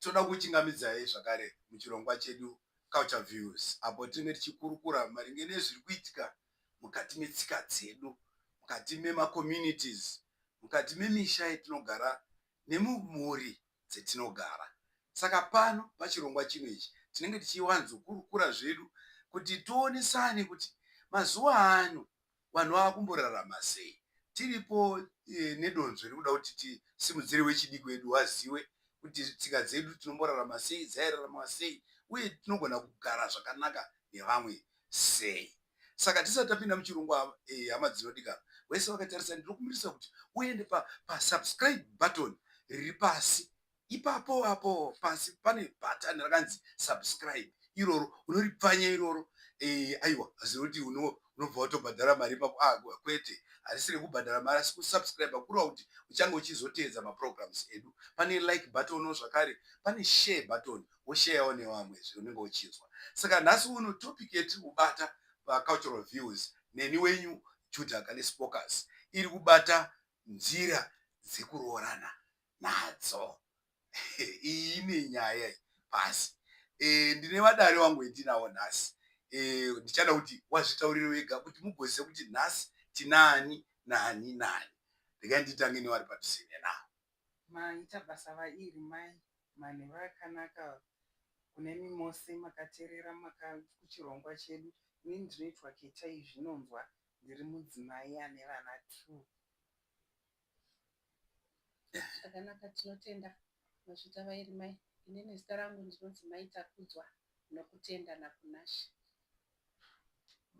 Toda kuchingamidzai zvakare muchirongwa chedu Culture Views apo tinenge tichikurukura maringe nezviri kuitika mukati metsika dzedu, mukati memacommunities, mukati memisha yetinogara nemumhuri dzetinogara. Saka pano pachirongwa chino ichi tinenge tichiwanzokurukura zvedu kuti tionesane kuti mazuva ano vanhu vava kumborarama sei. Tiripo e, nedonzvo rekuda kuti tisimudzire wechidiki wedu waziwe kuti tsika dzedu tinomborarama sei, dzairarama sei uye tinogona kugara zvakanaka nevamwe sei. Saka tisati tapinda muchirongwa eh, hama dzinodikana wese vakatarisa ndinokumbirisa kuti uende pasubscribe pa button riri pasi ipapo apo pasi pane button rakanzi subscribe iroro unoripfanya iroro eh, aiwa hazvinoti unobva watobhadhara mari ipapo ah, kwete harisi rekubhadhara mari asi kusubscribe kureva kuti uchange uchizoteedza maprograms edu. Pane like button zvakare, pane share button, wosheyawo nevamwe zvaunenge uchinzwa. Saka nhasi uno topic yetiri kubata paCultural Views neni wenyu Judah Kalispocus iri kubata nzira dzekuroorana nadzo. Iyi ine nyaya iyi pasi. E, ndine vadare vangu vendinawo nhasi. E, ndichada kuti wazvitaurire wega kuti mugozive kuti nhasi tinaani naani naani. Regai nditange nevari padhuze nenawo. Maita basa vairi mai manheru akanaka kunemi mose makaterera maka kuchirongwa chedu. Inini ndinoitwa Ketai Zvinonzwa ndiri mudzimai ane vana 2. Zvakanaka tinotenda mazvita vairi mai. Inini zita rangu ndinonzi Mai Takudzwa Nokutenda Nakunashe.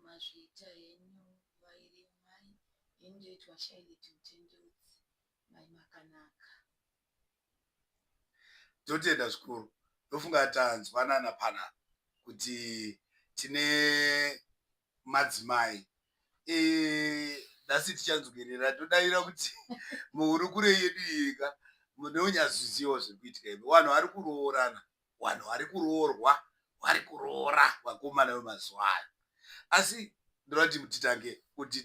Mazvita henyu vairi mai. Ini ndoitwa Shailet Mutendeudzi mai Makanaka. Totenda zvikuru. Ndofunga tanzwanana panapa kuti tine madzimai e, nhasi tichanzwerera todavira kuti muhurukuro yedu iyika munonyatsozivawo zviri kuitika imi vanhu vari kuroorana vanhu vari kuroorwa vari kuroora vakomana vemazuva ano asi ndoda kuti titange kuti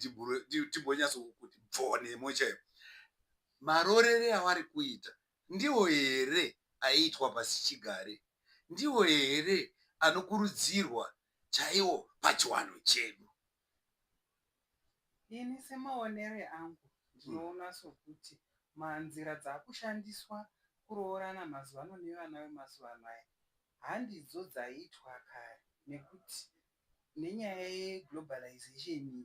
timbonyatso kuti bvo nemo chaivo maroorere avari kuita ndiwo here aiitwa pasichigare ndiwo here anokurudzirwa chaiwo pachiwanhu chedu? Ini semaonere angu ndinoona sokuti manzira dzakushandiswa kuroorana mazuva ano nevana vemazuva ano aya handidzo dzaiitwa kare nekuti nenyaya yeglobalization iyi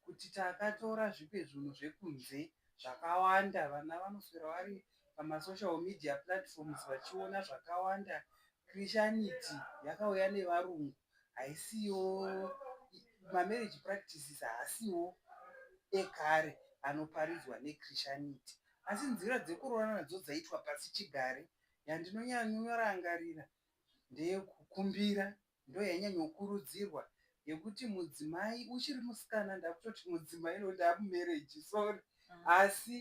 kuti takatora zvimwe zvinhu zvekunze zvakawanda vana vanoswera vari pamasocial media platforms vachiona zvakawanda. Christianity yakauya nevarungu haisiyo mamarriage practices haasiwo ekare anoparidzwa nechristianity asi nzira dzekuroorana nadzo dzaiitwa pasi chigare yandinonyanyorangarira ndeyekukumbira ndoyainyanyokurudzirwa yekuti mudzimai uchiri musikana ndakutoti mudzimai nokuti ndaamumarriage sorry asi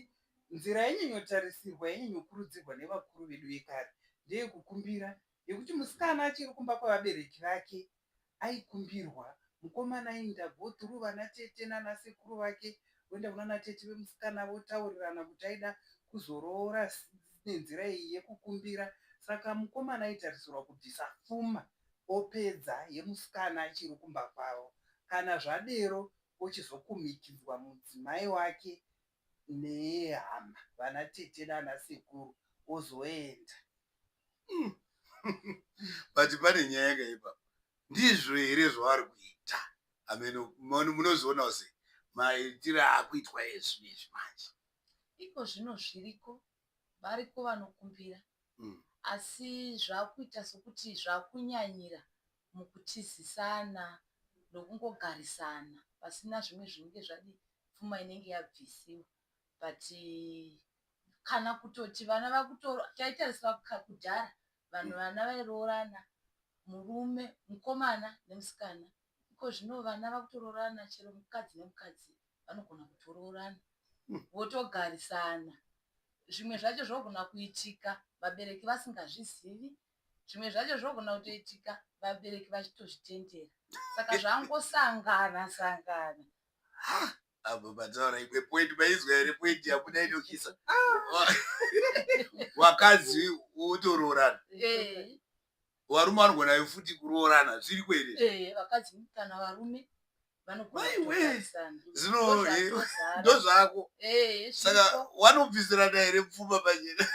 nzira yainyanyotarisirwa yainyanyokurudzirwa nevakuru vedu vekare ndeyekukumbira yekuti musikana achiri kumba kwevabereki vake aikumbirwa mukomana aienda go through vana tete nana sekuru vake voenda kunana tete vemusikana votaurirana kuti aida kuzoroora nenzira iyi yekukumbira saka mukomana aitarisirwa kubvisa pfuma opedza yemusikana achiri kumba kwavo kana zvadero ochizokumikidzwa mudzimai wake nehama vana tete nana sekuru ozoenda. But pane nyaya yakaipa ndizvo here zvavari kuita ameno munozvionawo sei maitiro akuitwa ezvino izvi manje? Iko zvino zviriko variko vanokumbira asi zvakuita sokuti zvakunyanyira mukutizisana nokungogarisana pasina zvimwe zvinenge zvadii pfuma inenge yabvisiwa but kana kutoti vana vakuto taitarisira kudhara vanhu vana vairoorana murume mukomana nemusikana iko zvino vana vakutoroorana chero mukadzi nemukadzi vanogona kutoroorana votogarisana zvimwe zvacho zvogona kuitika vabereki vasingazvizivi zvimwe zvacho zvogona kutoitika vabereki vachitozvitendera saka zvangosangana sangana. Apo pataura imwe point maizwa here point yabuda inokisa. Ah. Wakadzi wotoroorana. Eh. Varume vanogona futi kuroorana zviriko here? Eh, vakadzi kana varume maiwe zvino ndozvako eh, saka wanobvisirana here pfuma pachena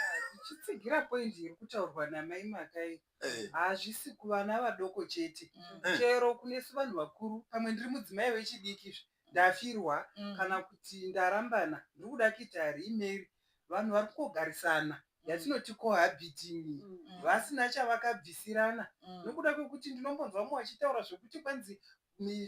tichitsigira point iri kutaurwa namai makai eh. hazvisi kuvana vadoko chete mm. chero kunesu vanhu vakuru pamwe ndiri mudzimai wechidiki izvi ndafirwa mm. kana kuti ndarambana ndiri kuda kuita remarry vanhu vari kungogarisana mm. yatinoti cohabiting mm. vasina chavakabvisirana mm. nokuda kwekuti ndinombonzwa mumwe achitaura zvekuti kwanzi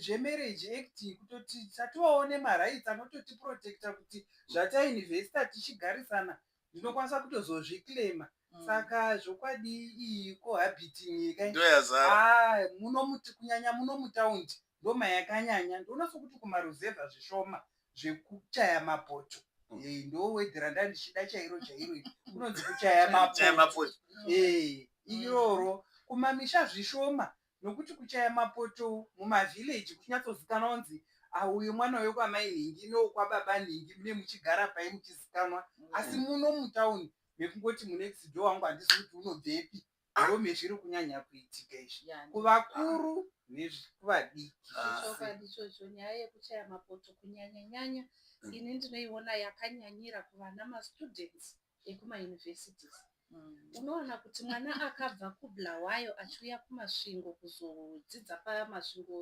zvemarriage act kutoti tatovawo nemarights anototiprotecta kuti zvatainvesta tichigarisana ndinokwanisa kutozozviclaima mm. saka zvokwadi iyi cohabiting ah, muno kunyanya muno mutaundi ndomayakanyanya ndoona sokuti kumaruzevha zvishoma zvekuchaya mapoto mm. eh, ndo wedhi randa ndichida chairo chairo iri kunonzi kuchaya mapoto eh, iroro kumamisha zvishoma nokuti kuchaya mapoto mumavhileji kuchinyatsozikanwa kunzi ah, uyu mwana wekwamai nhingi nowokwababa nhingi mune muchigara pai muchizikanwa mm. asi muno mutauni mekungoti munext door wangu handisi kuti unobvepi ndome zviri kunyanya kuitika izvi kuvakuru nekuvadiki ah. Chokwadi ichocho nyaya yekuchaya mapoto kunyanya nyanya mm. ini ndinoiona yakanyanyira kuvana mastudents ekumauniversities mm. unowana kuti mwana akabva kubulawayo achiuya kumasvingo kuzodzidza pamasvingo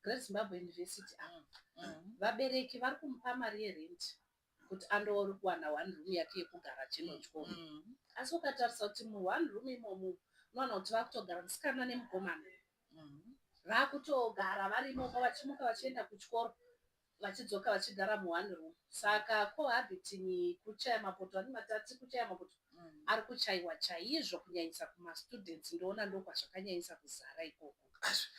Great Zimbabwe University apa mm. vabereki vari kumupa mari yerent kuti andowana one room yake yekugara achinotyora mm. asi ukatarisa kuti muone room imomo unowana kuti vakutogara musikana nemukomana mm. vakutogara vari imomo vachimuka vachienda kuchikoro vachidzoka vachigara muone room saka cohabiting kuchaya mapoto ane matati kuchaya mapoto mm. ari kuchaiwa chaizvo kunyanyisa kumastudents ndoona ndokwazvakanyanyisa kuzara ikoko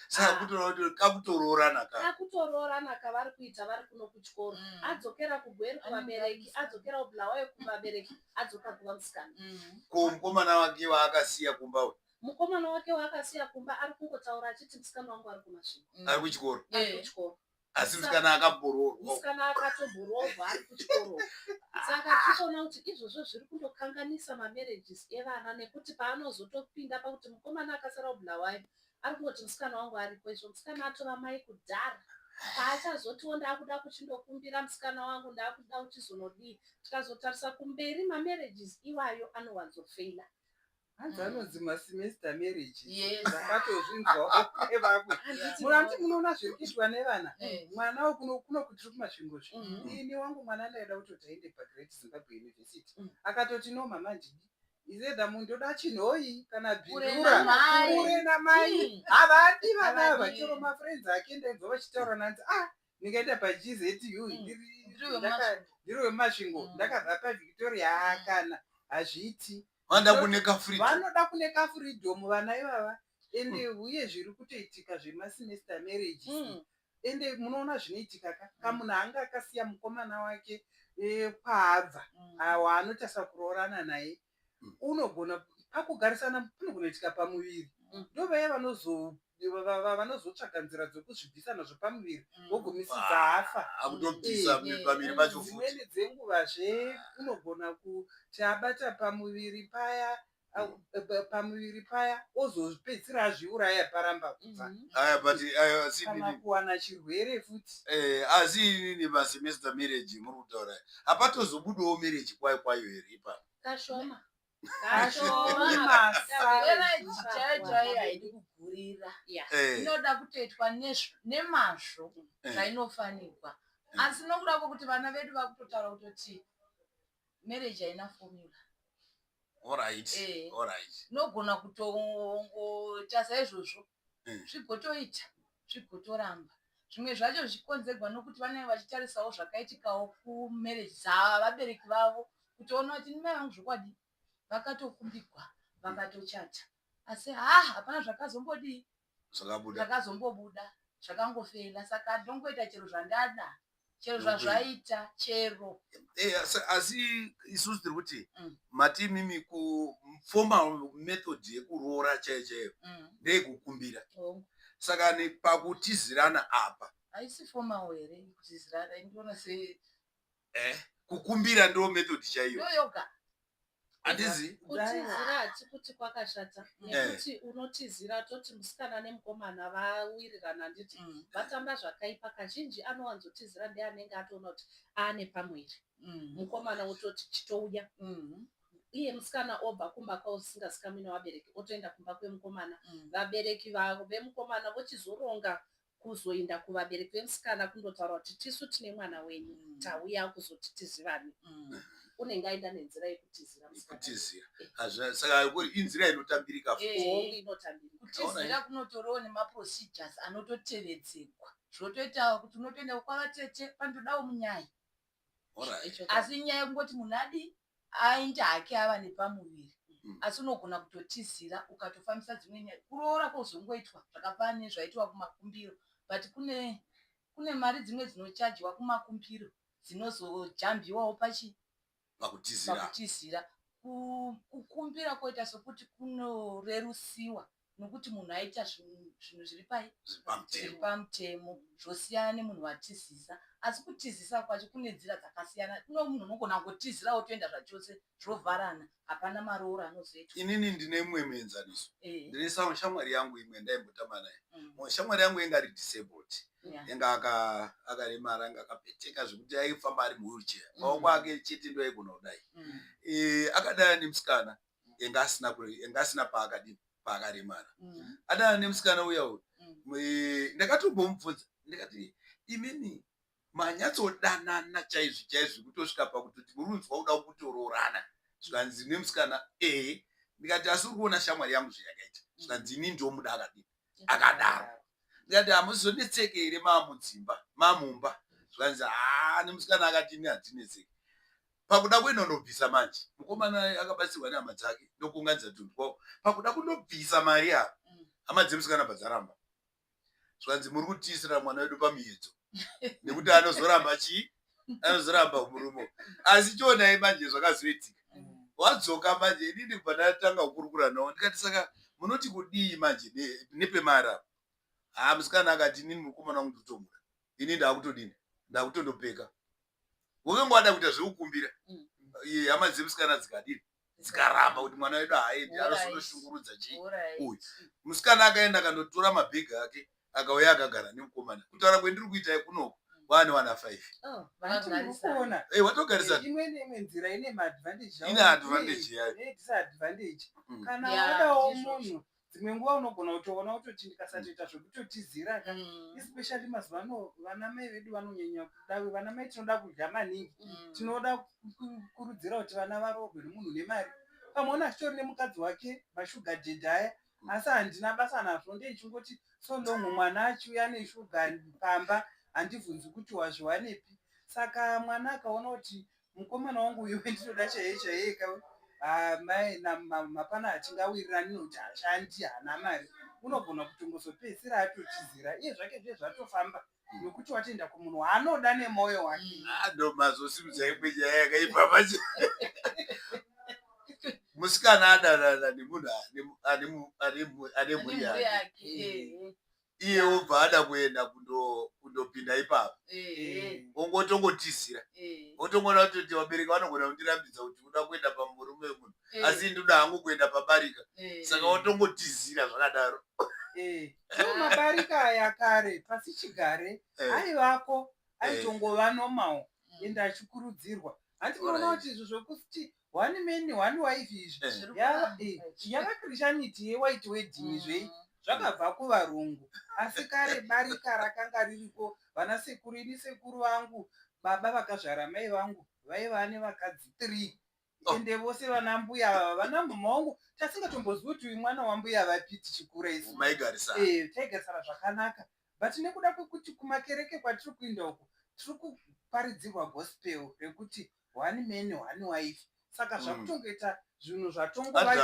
saka ah. kutora kuti kakutoroorana ka kakutoroorana kavari kuita vari kuno kuchikoro mm. adzokera kugweru kuvabereki adzokera kubulawayo kuvabereki adzoka kuva musikana mm. ko mukomana wake waakasiya kumba we mukomana wake waakasiya kumba ari kungotaura achiti musikana wangu ari kumasvingo mm. ari kuchikoro ari eh. kuchikoro asi musikana akamboroorwa musikana akatomboroorwa ari kuchikoro saka tikuona kuti izvozvo zviri kundokanganisa mamarriages evana nekuti paanozotopinda pakuti mukomana akasara kubulawayo ari kungoti musikana wangu ariko izvo musikana atova mai kudhara paachazotiwo ndakuda kuchindokumbira musikana wangu ndakuda kuchizonodii tikazotarisa kumberi mamarriages iwayo anowanzofeila Hanzi anonzi masemester marriage. Yes. Ndakatozvinzwawo kune vamwe. Munoti munoona zviri kuitwa nevana. Eh. Mwana wekuno kuno kutiri kumasvingo zve. Mm. Ini wangu mwana ndaida kutoti aende paGreat Zimbabwe University. Mm. Akatoti no mama ndidi. Is either mundoda chinhoyi kana bhindura kure namai. Mm. Havadi vana ava chero mafriends ake ndainzwa vachitaura nanzi ah ndingaenda paGZU mm. ndiri wemasvingo mm. ndakabva paVictoria kana hazviiti vanoda kune kafreedom vanoda kune kafreedom vana ivava ende mm. uye zviri kutoitika zvemasemester marriages mm. ende munoona zvinoitika ka kamunhu anga akasiya mukomana wake e, kwaabva mm. waanotasa kuroorana naye mm. unogona pakugarisana kunogona kuitika pamuviri mm. ndovaya vanozo vanozotsvaga nzira dzokuzvibvisa nazvo pamuviri mm. vogumisidza ah, afa akutobvisa eh, pamuviri pacho futi dzimweni dzenguvazve unogona kuti abata pamuviri paya pamuviri paya ozopedzisira azviuraya paramba kubva mm-hmm. aya but asi kana kuwana chirwere futi eh, asi inini masemester marriage muri kutaura hapatozobudawo marriage kwayo kwayo here ipapo kashoma chaiyo chaiyo haidi kugurira eh. inoda kutoitwa nemazvo eh. zvainofanirwa eh. asi nokuda kwokuti vana vedu vakutotaura kutoti marriage haina formula inogona kutongoita saizvozvo zvigotoita zvigotoramba zvimwe zvacho zvichikonzerwa nokuti vanenge vachitarisawo zvakaitikawo kumarriage dzavabereki vavo kutoona kuti mai vangu zvokwadi vakatokumbigwa vakatochata asi haa hapana zvakazombodii zvakazombobuda zvakangofeila saka ndongoita chero zvandada chero zvazvaita chero eh, asi isusu tiri kuti mm. mati imimi kuformal method yekuroora chaiyo chaiyo mm. ndeyekukumbira oh. saka pakutizirana apa mm. Haisi formal here kutizira ndinoona se eh kukumbira ndo method chaiyo. Ndo yoga. Handizi. Kutizira hati kuti kwakashata eh. nekuti unotizira toti musikana nemukomana vawirirana handiti mm. vatamba zvakaipa kazhinji anowanzotizira ndeanenge atoona kuti aane pamuviri mm. mukomana wototi chitouya mm. iye musikana obva kumba kwavo zvisingazikamwi nevabereki otoenda kumba kwemukomana mm. vabereki vavo vemukomana vochizoronga kuzoinda kuvabereki vemusikana kundotaura kuti tisu tine mwana wenyu mm. tauya kuzoti tizivane mm. unenge aenda nenzira yekutizira kutizira eh. saka inzira inotambirika eh. inotambirika kutizira kunotorewo nemaprocedures anototevedzegwa zvotoita kuti unotoenda kwavatete panotodawo munyaya asi inyaya yekungoti munhu adi aende hake ava nepamuviri mm. asi unogona kutotizira ukatofambisa dzimwe nyaya kuroora kwozongoitwa zvakafanana nezvaitwa kumakumbiro but kune kune mari dzimwe dzinochajiwa kumakumbiro dzinozojambiwawo pachi pakutizira kukumbira koita sokuti kunorerusiwa nokuti munhu aita zvinhu zviri pai zviri pamutemo zvosiyana nemunhu watizisa asi kutizisa kwacho kune nzira dzakasiyana kuno munhu unogona kungotizira wotoenda zvachose zvovharana hapana maroora anozoitwa inini ndine imwe muenzaniso eh. ndine shamwari yangu imwe ndaimbotamba naye mm. shamwari yangu yanga ari disabled yanga akaremara anga akapeteka zvekuti aifamba ari muwheelchair mm. maoko ake chete ndo aigona kudai mm. eh, akadaya nemusikana yanga asina yanga asina paakadini paakaremara mm. adana nemusikana uya uyu mm. eh, ndakatombomubvunza ndikati imini manyatsodanana chaizvo chaizvo kutosvika pakutoti muri kunzwa kuda kutoroorana zvikanzi nemusikana ehe ndikati asi uri kuona shamwari yangu zvayakaita zvikanzi ini ndomuda akadini akadaro ndikati hamuzonetseke here mamudzimba mamumba zvikanzi haa nemusikana akati ini hatinetseke pakuda kuinonobvisa manje mukomana akabatsirwa nehama dzake ndokuunganidza tunhu twavo pakuda kundobvisa mari apa mm. hama dzemusikana bva dzaramba zvikanzi muri kutiisira mwana wedu pamiyedzo nekuti anozoramba chii anozoramba murume asi chionai manje zvakazoitika mm. wadzoka manje inini kubva ndatanga kukurukura nawo ndikati saka munoti kudii manje nepemari apa haa musikana akati inini mukomana wangu ndikutomuda ini ndakutodini ndakutondopeka wakanga wada kuita zvekukumbira mm. hama dzemusikana dzikadini dzikaramba kuti mwana wedu haaendi anozonoshungurudza chii uyu musikana akaenda akandotora mabhegi ake akauya akagara nemukomana kutaura kwendiri kuita kunoku waane wana five oh, eh, watogarisana imwe neimwe nzira ine maadvantage ine advantage yayo disadvantage mm. kana wadawo munhu dzimwe nguva unogona kutoona kutoti ndikasatoita zvekutotizira ka mm. especially mazuva ano vana mai vedu vanonyanya kuda vana mai tinoda kudya maningi mm. tinoda kukurudzira kuti vana varoorwe nemunhu nemari pamwe ona achitori nemukadzi wake mashuga dhedhi aya mm. asi handina basa nazvo ndeichingoti so long mwana achiuya neshuga pamba handibvunzi kuti wazviwanepi saka mwana akaona kuti mukomana wangu uyu wendinoda chaiye chaiye ka ah, mai mapana hatingawirirani nokuti hashandi haana mari unogona kutongozopedzisira atotizira iye zvake zviye zvatofamba nokuti watoenda kumunhu waanoda nemwoyo wake ah, ndomazosimudza imwe nyaya yakaipa manje musikana adanana nemunhu ane mhuri yake iye obva ada kuenda kundopinda ipapo ongotongotizira otongoona kutoti vabereki vanogona kundirambidza kuti uda kuenda pamurume wemunhu asi ndoda hangu kuenda pabarika saka otongotizira zvakadaro mabarika aya kare pasi chigare aivako aitongova normal ende achikurudzirwa hanti munoona kuti izvo zvokuti one man one wife izvi eh. yava christianity yewhite wedding mm. zvei zvakabva kuvarungu asi kare barika rakanga ririko vana sekuru ini sekuru vangu baba vakazvara mai vangu vaiva nevakadzi three oh. ende vose vana mbuya ava vana mhama wangu tasingatombozivi kuti uyu mwana wambuya vapi tichikura isu eh, taigarisana zvakanaka but nekuda kwekuti kumakereke kwatiri kuinda uku tiri kuparidzirwa gospel rekuti one man one wife saka mm. zvakutongoita zvinhu zvatongova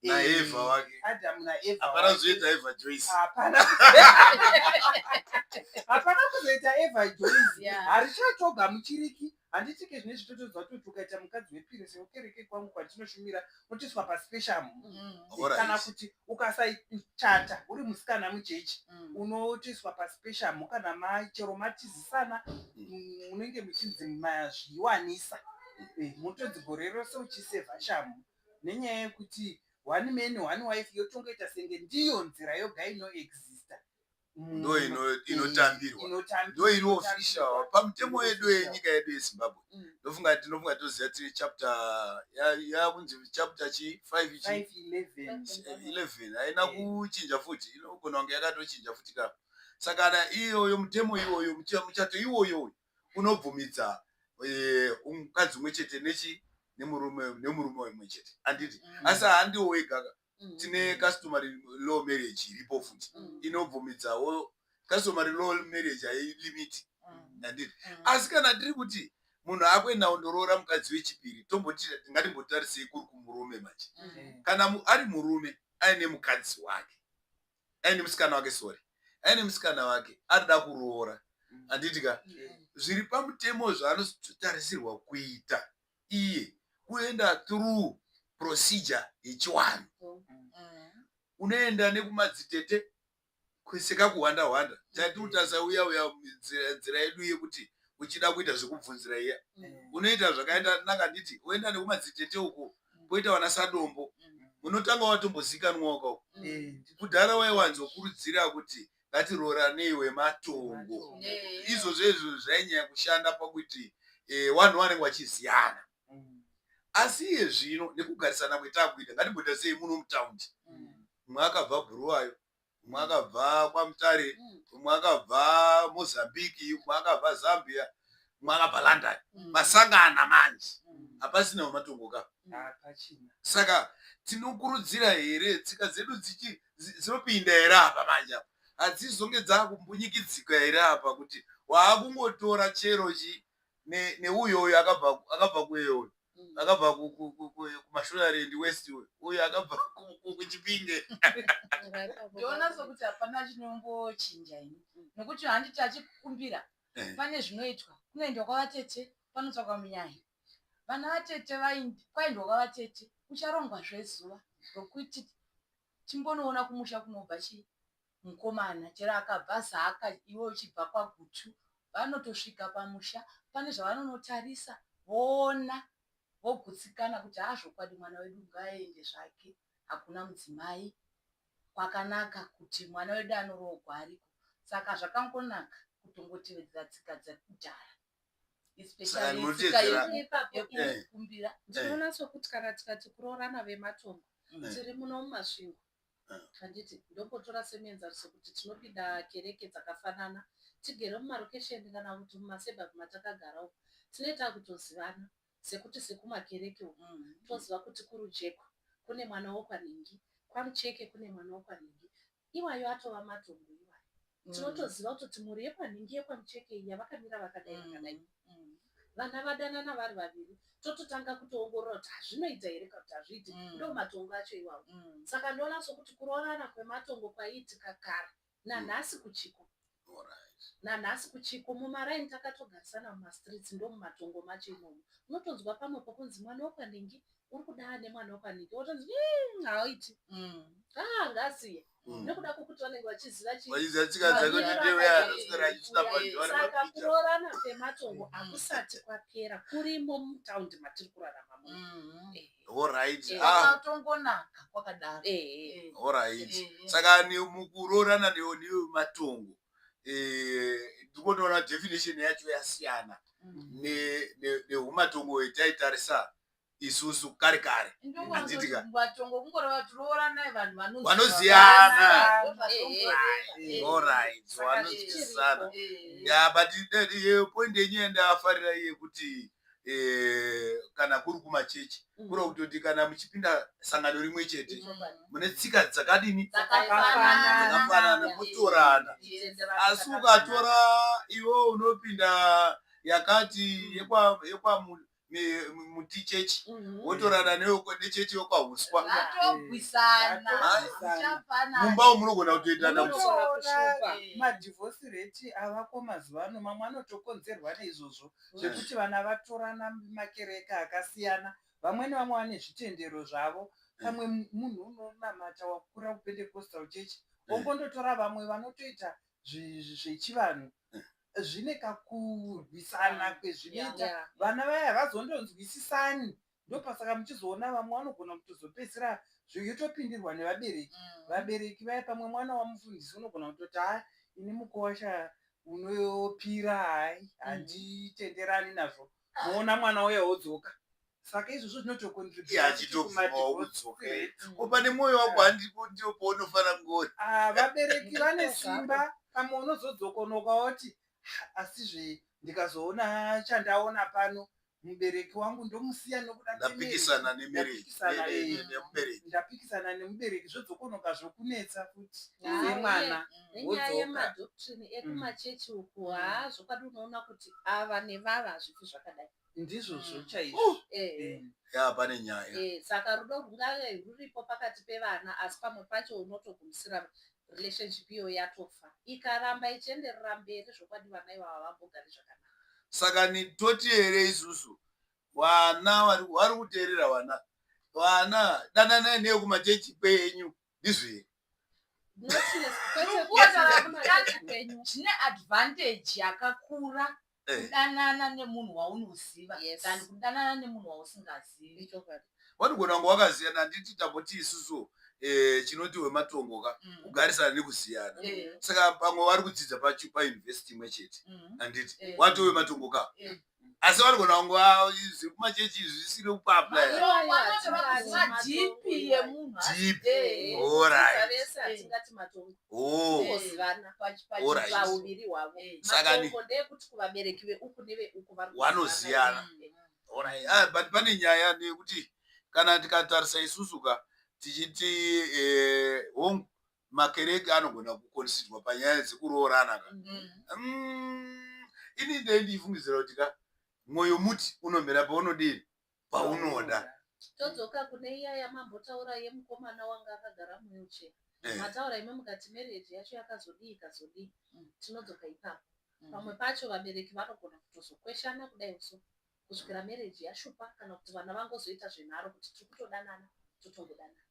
naeva wake adamu naeva hapana kuzoita eva joyce hapana hapana kuzoita eva joyce harichatogamuchiriki handiti ke zvine zvitotodzwa kuti ukaita mukadzi wepiri sekukereke kwangu kwandinoshumira unotoiswa paspecial mm. kana kuti ukasachata uri musikana muchechi mm. Unotoiswa pasi peshamhu kana chero matizisana, munenge muchinzi mazviwanisa. Motonzi gore rose uchisevha shamhu nenyaya yekuti one man one wife yotongoita senge ndiyo nzira yoga inoexista. Ndo inotambirwa, ndo iri official pamutemo yedu yenyika yedu yeZimbabwe. Ndofunga tinofunga toziva tiri chapter yakunzi chapter chi 5 chi 11, haina kuchinja futi, inogona kunge yakatochinja futi ka. Saka kana iyoyo mutemo iwoyo, muchato iwoyo unobvumidza mukadzi umwe chete nechi nemurume umwe chete, handiti? Asi handiwo wega ka. Tine customary law marriage iripo futi, inobvumidzawo. Customary law marriage hailimiti, handiti? Asi kana tiri kuti munhu akuenda kundoroora mukadzi wechipiri, tomboti ngatimbotarisei kuri kumurume manje. Kana ari murume aine mukadzi wake, aine musikana wake, sorry, aine musikana wake arida kuroora, handiti ka? Zviri pamutemo zvaanotarisirwa kuita iye kuenda through procedure yechiwanhu. Unoenda nekumadzitete sekakuhwanda hwanda tati kutarisa uya uya nzira yedu yekuti uchida kuita zvekubvunzira iya, unoita zvakaenda nanga nditi woenda nekumadzitete uko, poita vana sadombo, munotanga watombozikanwawo kako. Kudhara waiwanzokurudzira kuti ngatiroranei wematongo. Izvozvo izvo zvainyanya kushanda pakuti vanhu vanenge vachiziyana. Asi iye zvino nekugarisana kwetakuita, ngatimboita sei muno mutaundi, mumwe akabva Bhuruwayo, mumwe akabva kwaMutare, mumwe akabva Mozambique, mumwe akabva Zambia, mumwe akabva London, masangana manje, hapasina wematongo ka. Hapachina. Saka tinokurudzira here tsika dzedu dzinopinda here apa manje? Apa hadzizonge dzakumbunyikidzika here apa, kuti waakungotora chero chi neuyoyo akabva kueyoyo, akabva kuMashonaland West, uyo uyo akabva kuChipinge? Ndoona sokuti hapana chinombochinja ini, nokuti handiti achikumbira pane zvinoitwa, kunoendwa kwavatete, panotsvakwa munyaya, vana vatete kwaendwa kwavatete, kucharongwa zvezuva rokuti timbonoona kumusha kunobva chii mukomana. Chero akabva Zaka, iwe uchibva kwaGutu, vanotosvika pamusha, pane zvavanonotarisa, voona, vogutsikana kuti haa, zvokwadi mwana wedu ngaaende zvake, hakuna mudzimai, kwakanaka kuti mwana wedu anoroogwa ariko. Saka zvakangonaka kutongotevedzera tsika dzekudhara, especially tsika Ipapo, yekukumbira. Ndinoona sokuti kana tikati kuroorana vematongo, tiri muno muMasvingo, handiti? Ndombotora semuenzaniso kuti tinopinda kereke dzakafanana, tigere mumarokesheni kana kuti mumasuburbs matakagara uko, tinoita kutozivana sekuti sekumakereke uko, toziva kuti kuRujeko kune mwana wokwanhingi, kwaMucheke kune mwana wokwanhingi. Iwayo atova matongo iwayo. Tinotoziva kutoti mhuri yekwanhingi, yekwaMucheke iyi yavakamira vakadai, vakadai. Vana vadanana vari vaviri, tototanga kutoongorora kuti hazvinoita here kana kuti hazviiti. Ndo matongo acho iwawo. Saka ndoona sokuti kuroorana kwematongo kwaiitika kare, nanhasi kuchiko. Nanhasi kuchiko, mumaraini takatogarisana, mumastreets, ndo mumatongo macho imomo. Unotonzwa pamwe pokunzi mwana wekwanhingi uri kudaa nemwana wekwanhingi, wotonzi hauiti, ah, ngasiye, nekuda kwokuti vanenge vachiziva chii? Vachiziva tsika dzake kuti ndeuya anoswera achisvika padhuva. Saka nemapicha. Kuroorana kwematongo hakusati kwapera, kurimo mutaundi matiri kurarama muno. Alright. Ah, Kwakatongonaka kwakadaro. Alright. Saka mukuroorana nematongo, ndikutoona definition yacho yasiyana nehumatongo hwetaitarisa isusu kare kare, handiti ka? Matongo kungoreva kuti rooranai vanhu Vanoziyana. Ndozvazvongoreva. Alright. Saka Vanonzwisisana. zvichiripo. Ya, but point yenyu yandafarira yekuti kana kuri kumachechi, kuri kutoti kana muchipinda sangano rimwe chete, mune tsika dzakadini? Dzakafanana. Dzakafanana, motorana. Asi ukatora iwe unopinda yakati yekwa muti chechi, wotorana nechechi yekwaHuswa, Zvatogwisana. Zvatogwisana. mumba umu munogona kutoita dambudziko. Munogona Unotoona kushupa. Madivorce rate avako mazuva ano, mamwe anotokonzerwa neizvozvo zvekuti vana vatorana makereke akasiyana, vamwe nevamwe vane zvitendero zvavo. Pamwe munhu unonamata wakura kuPentecostal church. Vongondotora vamwe vanotoita zvechivanhu. Zvine kakurwisana kwezvinoita. Vana vaya havazondonzwisisani. Ndopasaka muchizoona vamwe vanogona kutozopedzisira zveyotopindirwa nevabereki. Vabereki vaya pamwe mwana wamufundisi unogona kutoti haa ini mukuwasha unopira hai handitenderani nazvo. Moona mwana uya wodzoka. Saka izvozvo zvinotokontributa achitobvumawo kudzoka. Ko pane mwoyo wako handipo ndipo paunofanira kunge uri. Ah, vabereki vane simba pamwe unozodzokonoka woti asizve ndikazoona chandaona pano mubereki wangu ndomusiya nokuda ndapikisana nemubereki ndapikisana nemubereki zvodzokonoka zvokunetsa futi semwana nenyaya yemadoctrine ekumachechi uku haa zvokwadi unoona kuti ava nevava hazvifi zvakadai ndizvozvo mm. chaizvo eh. Eh. ya pane nyaya eh, saka rudo rungave ruripo pakati pevana asi pamwe pacho unotogumisira relationship iyoyo yatofa ikaramba ichienderera mberi zvokwadi vana ivava havambogari zvakanaka saka ni toti here isusu vana vari kuteerera vana vana dananai neyo kumachechi kwenyu ndizvo here Zvine advantage yakakura eh. kudanana nemunhu waunoziva than kudanana nemunhu wausingazivi. Vanogona kunge wakaziyana handiti tamboti isusu eh, chinoti wematongo ka mm. kugarisana nekuziyana eh. saka pamwe vari kudzidza pauniversity imwe chete mm. handiti watove wematongo ka asi vanogona kunge zviri kumachechi izvi zvisiri kuapplywanoziyana ah, but pane nyaya neyekuti kana tikatarisa isusu ka tichiti eh, hongu makereke anogona kukonsiderwa panyaya dzekuroorana ka mm. mm, ini ndei ndichifungidzira kuti ka mwoyo muti unomera paunodii paunoda todzoka kune iya yamambotaura yemukomana wanga akagara muwheelchair eh. mataura imi mukati marriage yacho yakazodii ikazodii mm. tinodzoka ipapo mm. pamwe pacho vabereki vanogona kutozokweshana kudai so kusvikira marriage yashupa kana kuti vana vangozoita zvenharo kuti tiri kutodanana totongodanana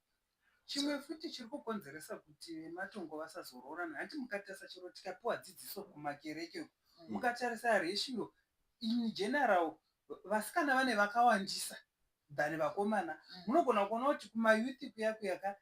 Chimwe futi chiri kukonzeresa kuti vematongo vasazoroorana hanti mukatarisa chero tikapiwa dzidziso kumakereke uku mm. mukatarisa ratio in general vasikana vane vakawandisa than vakomana mm. munogona kuona kuti kumayouth kuya kuya ka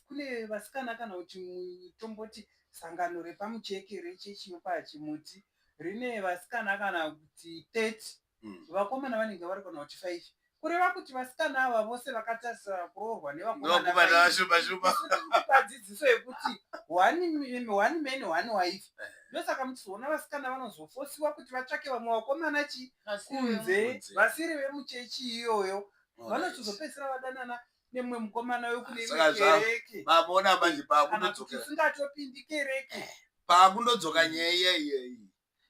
kune vasikana kana kuti tomboti sangano repamucheke rechechi yopachimuti rine vasikana kana kuti 30 mm. vakomana vanenge vari kana kuti 5 kureva kuti vasikana ava vose vakatarisa kuroorwa nevakomanapadzidziso yekuti one man one wife eh. ndosaka muchizoona vasikana vanozofosiwa kuti vatsvake vamwe vakomana chi kunze vasiri vemuchechi iyoyo vanozozopedzisira vadanana nemumwe mukomana wekune imwe kereke maona manje pakundodzokera usingatopindi kereke eh. pakundodzoka nyaya iya iya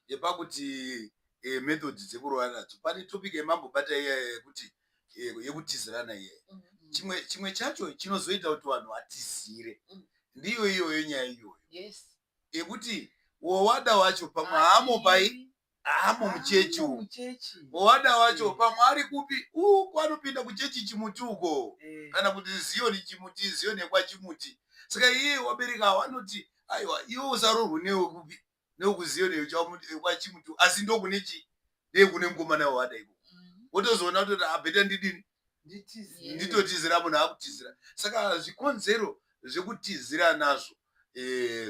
yepakuti eh, method dzekurova nadzo pane topic yemambobata iya yekuti eh, yekutizirana iya mm -hmm. chimwe chimwe chacho chinozoita kuti vanhu vatizire mm. ndiyo iyoyo nyaya iyoyo yes. yekuti wowada wacho pamwe haamo pai haamo muchechi umu wowada wacho mm. pamwe ari kupi uko anopinda kuchechi chimuti uko eh. kana kuti ziyoni chimuti ziyoni yekwachimuti saka iye wabereka awo anoti aiwa iwe usarorwe newe kupi nekuziyo nekwachimuti asi ndokune chi ndekune mukomana wawada ikoko mm. wotozoona kutoti abheta ah, ndidini nditotizira munhu akutizira saka zvikonzero zvekutizira nazvo eh,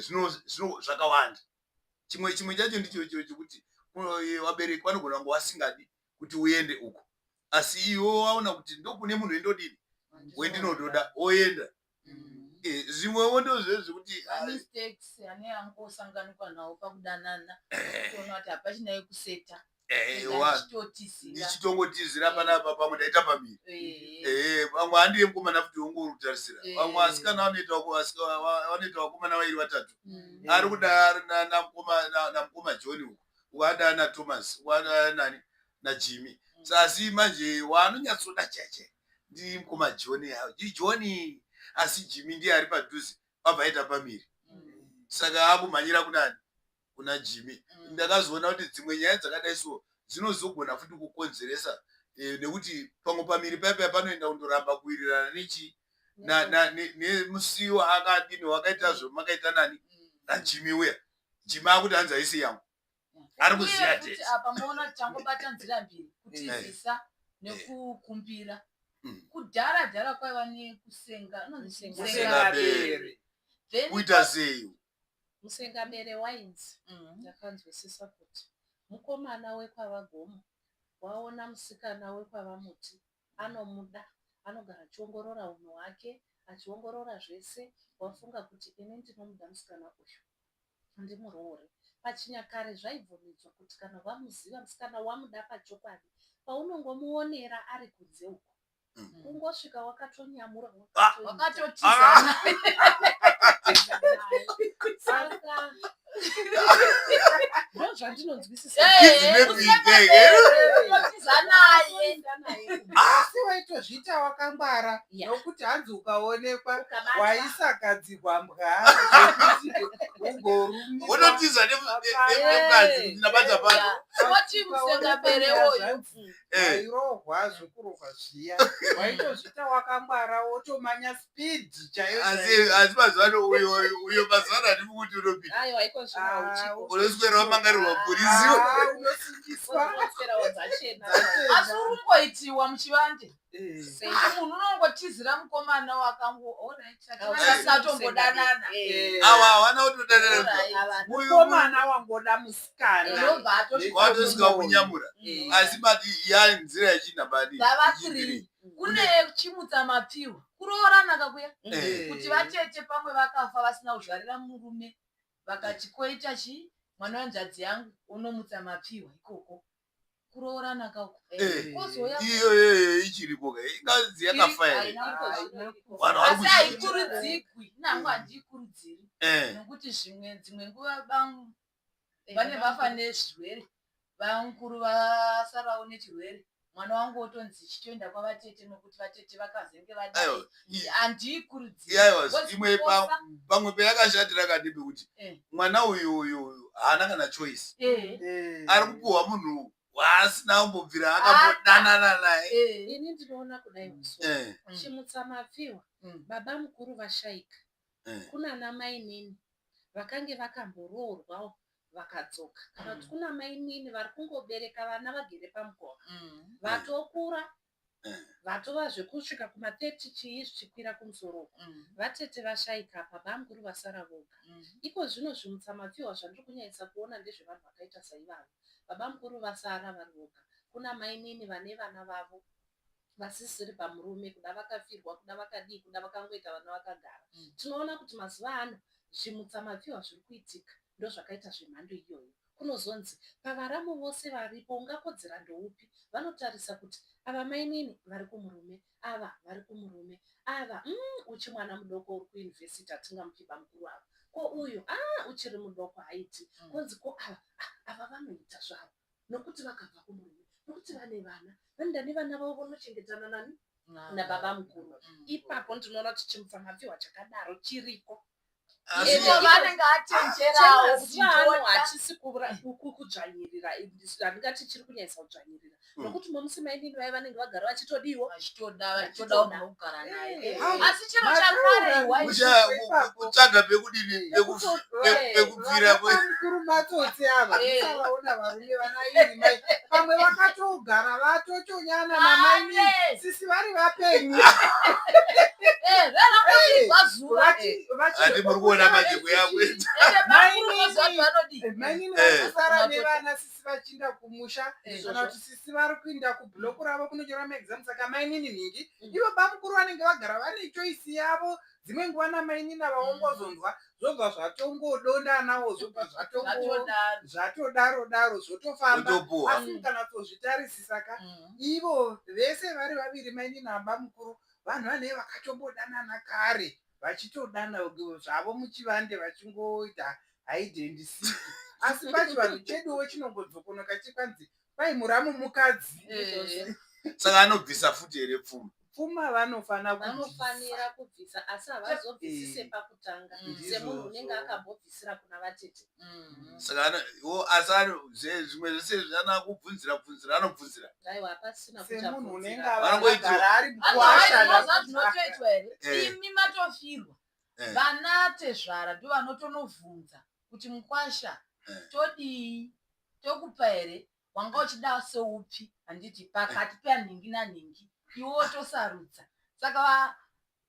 zvakawanda chimwe chimwe chacho ndicho icho chekuti eh, vabereki vanogona kunge vasingadi kuti uende uko asi iwe waona kuti ndokune munhu wendodini wendinotoda oenda mm. eh, zvimwewo ndozve zvekuti mistakes ane angosanganikwa nawo pakudanana eh. toona kuti hapachina yekuseta eh, ndichitongotizira panapa pamwe ndaita pamiri vamwe handiye mukomana futi wongorutarisira vamwe asikana vanoita vakomana vairi vatatu mm. ari kuda namukoma john uku wada nathomas wada nani najimmy mm. asi manje waanonyatsoda chache ndimukoma john yawo ndijohn asi jimmy ndiye ari padhuze abva aita pamiri mm. saka akumhanyira kunani kuna jimmy mm. ndakazoona kuti dzimwe nyaya dzakadai so dzinozogona futi kukonzeresa eh, nekuti pamwe pamiri paya paya panoenda kundoramba kuwirirana nechi Nemusi waakadini wakaita zvomakaita nani naJimmy uya. Jimmy akuti hanzi haisi yangu. Ari kuziva date. Apa moona tangobata nzira mbiri, kutizisa nekukumbira. Kudhara dhara kwaiva nekusenga, unonzi musengabere. Kuita sei? Musengabere wainzi, ndakanzwisisa kuti mukomana wekwaVaGomo waona musikana wekwaVaMuti anomuda, anogara achiongorora hunhu hwake, achiongorora zvese, wafunga kuti ini ndinomuda musikana uyu, ndimuroore. Pachinyakare zvaibvumidzwa kuti kana wamuziva musikana wamuda pachokwadi, paunongomuonera ari kunze uko, kungosvika wakatonyamura, wakatotizana. Saka ndozvandinonzwisisa. Asi waitozviita wakangwara, nokuti hanzi ukaonekwa waisakadzirwa mbwa zvekuti ugorumiwa. Unotiza nemukadzi ndinabata pano. Oti musengabere woyo. Wairohwa zvekurohwa zviya, waitozviita wakangwara, wotomanya speed chaiyo. Asi mazuva ano uyo uyo mazuva ano handimi kuti unopinda. Aiwa, iko zvino hauchiko. Unoswera wamangarirwa polisi. Ah, unosungiswa. Unoswerawo dzachena. Asi uri kungoitiwa muchivande kuti munhu unongotizira mukomana wakango alright, Eh. Awa hawana kutodanana. Alright. Mukomana wangoda musikana. Unobva atosvika. Watosvika kunyamura. Asi mati ya nzira yechinhambani. Dzava three. Kune chimutsa mapiwa, kuroorana kakuya, kuti vatete pamwe vakafa vasina kuzvarira murume, vakati koita chi mwana wehanzvadzi yangu, unomutsa mapiwa ikoko, kuroorana kako. Kozouya Iyo iyo ichiripo ka, inganzi yakafa here? Haina. Vanhu vari Asi kuzviita. haikurudzigwi, nangu handiikurudziri, nokuti zvimwe dzimwe nguva vane vafa nezvirwere, vamukuru vasarawo nechirwere, mwana wangu otonzi chitoenda kwavatete nokuti vatete vakazenge vadai. Aiwa, Handiikurudziri. Aiwa, Because imwe pamwe peyakashatira kadi pekuti mwana uyu uyu uyu haana kana choice. Ari kupuhwa munhu waasina kumbobvira akambodanana naye. Ini ndinoona kudai muso. Chimutsa mapfiwa. Baba mukuru vashaika. Kuna mainini vakange vakamboroorwawo vakadzoka. Kana kuti kuna mainini vari kungobereka vana vagere pamukova. Vatokura. Vatova zvekusvika kuma30 chii zvichikwira kumusoro uko. Vatete vashaika, baba mukuru vasara voga. Iko zvino zvimutsa mapfiwa zvandiri kunyanyisa kuona ndezvevanhu vakaita saivavo. Baba mukuru vasara vari voga. Kuna mainini vane vana vavo vasisiri pamurume, kuda vakafirwa, kuda vakadii, kuda vakangoita vana vakagara. Tinoona kuti mazuva ano zvimutsa mapfiwa zviri kuitika ndozvakaita zvemhando iyoyo. Kunozonzi pavaramu vose varipo ungakodzera ndoupi? Vanotarisa kuti ava mainini vari kumurume, ava vari kumurume, ava uchi mwana mudoko uri kuyunivhesiti, hatingamupi bamukuru ava. Ko uyu uchiri mudoko, haiti. Konzi ko ava, ava vanoita zvavo nokuti vakabva kumurume, nokuti vane vana, vanoenda nevana vavo vonochengetana nani nababa mukuru. Ipapo ndinoona kuti chimutsa mapfiwa chakadaro chiriko. Asi Ivo vanenge achenjerawo kuti Chemazuva ano ndoda. hachisi kudzvanyirira, handingati chiri kunyanyisa kudzvanyirira, nokuti momusi mainini vai vanenge vagara vachitodiwo. Vachitoda munhu wekugara naye. Asi chiro Mataura. chakare Kutsvaga pekudini, pekubvira. Mukuru matsotsi ava, musavaona varume vana iri mai pamwe vakatogara vatochonyana namainini sisi vari vapenyu. Vanokurirwa zuva. Handi muri kuona manje kuyakuita. Ende bakuru mazuva kuti vanodii? Mainini vasara nevana, sisi vachiinda kumusha, kana kuti sisi vari kuinda kubhuloku ravo kunonyora maexam, saka mainini nhingi ivo bamukuru vanenge vagara vane choice yavo dzimwe nguva namainini ava, wongozonzwa zvobva zvatongodondanawo, zvobva zvatongo Zvatodaro. Zvatodaro daro zvotofamba. Wotopuwa. Asi mukanatozvitarisisa ka, ivo vese vari vaviri, mainini nabamukuru, vanhu vanee vakatombodanana kare, vachitodana zvavo muchivande, vachingoita hide and seek, asi pachivanhu cheduwo chinongodzokonoka chikanzi kwai muramu mukadzi. Saka anobvisa futi here pfuma? Pfuma vanofana kubvisa. Vanofanira kubvisa asi havazobvisi sepakutanga semunhu unenge akambobvisira kuna vatete. Saka asi zvimwe zvese zvana kubvunzira bvunzira anobvunzira. Aiwa, hapasina Semunhu unenge kuchabvunzira. agara ari mukwasha. Otherwise zvinotoitwa here? Imi matofirwa, vana tezvara ndo vanotonovhunza kuti, "Mukwasha, todii? Tokupa here? Wanga uchida seupi? Handiti pakati panhingi nanhingi, iwe wotosarudza." Saka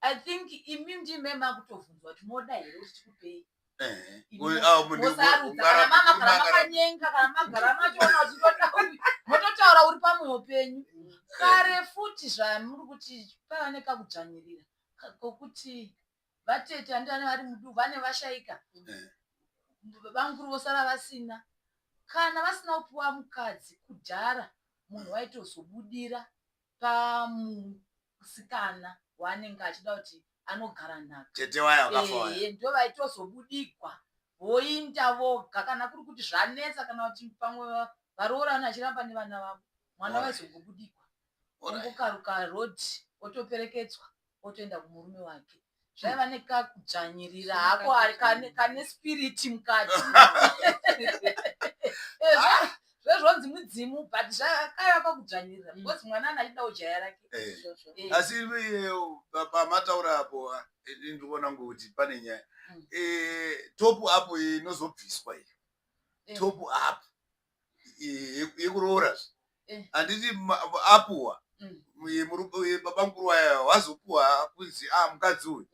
I think imi ndime makutovhunzwa kuti moda here kuti tikupei. Mosarudza kana mama kana makanyenga kana magara machiona kuti ndoda uyu, mototaura uri pamwoyo penyu. Kare futi zvamuri kuti pava nekakudzvanyirira kokuti vatete handivane vari muduku vane vashaika, vamukuru vosara vasina kana vasina kupiwa mukadzi. Kudhara munhu waitozobudira pamusikana waanenge achida kuti anogara nhaka. Tete waya wakafa waya. Ehe, ndo vaitozobudigwa voinda voga kana kuri kuti zvanetsa, kana kuti pamwe varoorana achiramba nevana vavo, mwana vaizongobudigwa, ongokaruka rodhi, otoperekedzwa, otoenda kumurume wake. Zvaiva nekakudzvanyirira hako kane spirit mukati. Zvezvonzi mudzimu, but zvakaiva kakudzvanyirira because mwana ana achida ujaya rake. Izvozvo. Asi pamataura apo, ndikuona kuti pane nyaya. Top up inozobviswa iyi, top up yekuroora, handiti apuwa baba mukuru waya wazopuwa kunzi a mukadzi uyu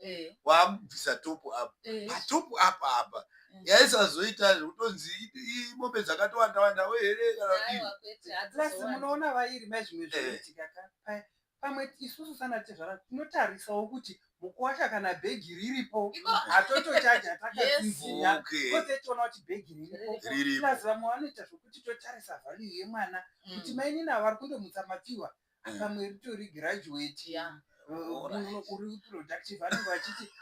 waakubvisa top up. Patop up apa yaisazoita zvekutonzi mombe dzakatowanda wandawo here kana kudii? Aiwa, kwete. Plus hadzizowandi. Munoona vairi mai, zvimwe zvinoitika ka, pamwe isusu sana tezvara tinotarisawo kuti mukuwasha kana bhegi riripo, hatotochaja takatsinzinya, because tiona kuti bhegi riripo. Riripo. Plus vamwe vanoita zvokuti totarisa value yemwana kuti mainini vari kundomutsa mapiwa, pamwe ritori graduate, uri productive, vanenge vachiti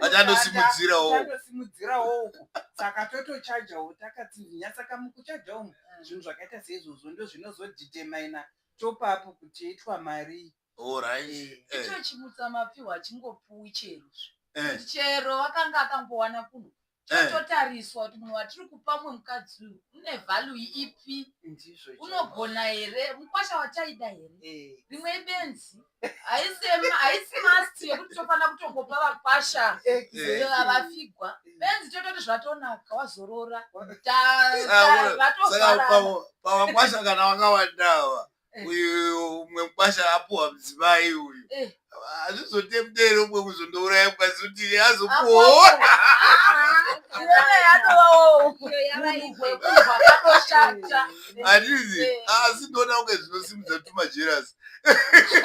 Vachandosimudzirawo. uchandosimudzirawo uko, saka totochajawo takatsinzinya. Saka mukuchaja umu, zvinhu zvakaita seizvozvo ndo zvinozodetermina top up kuti yoitwa mari. Icho chimutsa mapiwa hachingopuwi chero, chero vakanga akangowana kunhu. Chototariswa kuti munhu watiri kupa mumwe mukadzi uyu une value ipi? Ndizvo. Unogona here? Mukwasha wataida here? Rimwe ibenzi, haisi must yekuti tofanira kutongopa vakwasha vafigwa. Benzi tototi zvatonaka, wazorora. Saka Vatofarana. Pavakwasha kana vakawanda, uyu umwe mukwasha apuwa mudzimai uyu, hazvizotemuderi umwe kuzondouraya mukadzi kuti azopuwawo. Iwewe yatovawo Iyo yava imwe. hwakatoshata. Handizi asi ndoona kunge zvinosimudza tumajerasi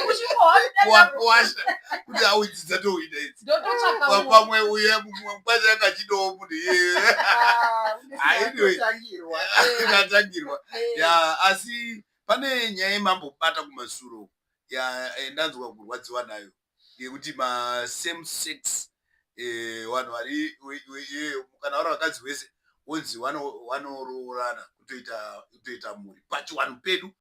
Uchingohwa wakwasha kuti auidzi dzatohwina idzi. ndototsvaka mumwe. Pamwe uye mumwe mukwasha akachidawo munhu iyeye. Anyway. Tangirwa. Akatangirwa ya. Asi pane nyaya yemambobata kumasuro ya, ndanzwa kurwadziwa nayo yekuti masame sex, vanhu vari kana vari vakadzi wese wonzi vanoroorana kutoita mhuri pachiwanhu pedu.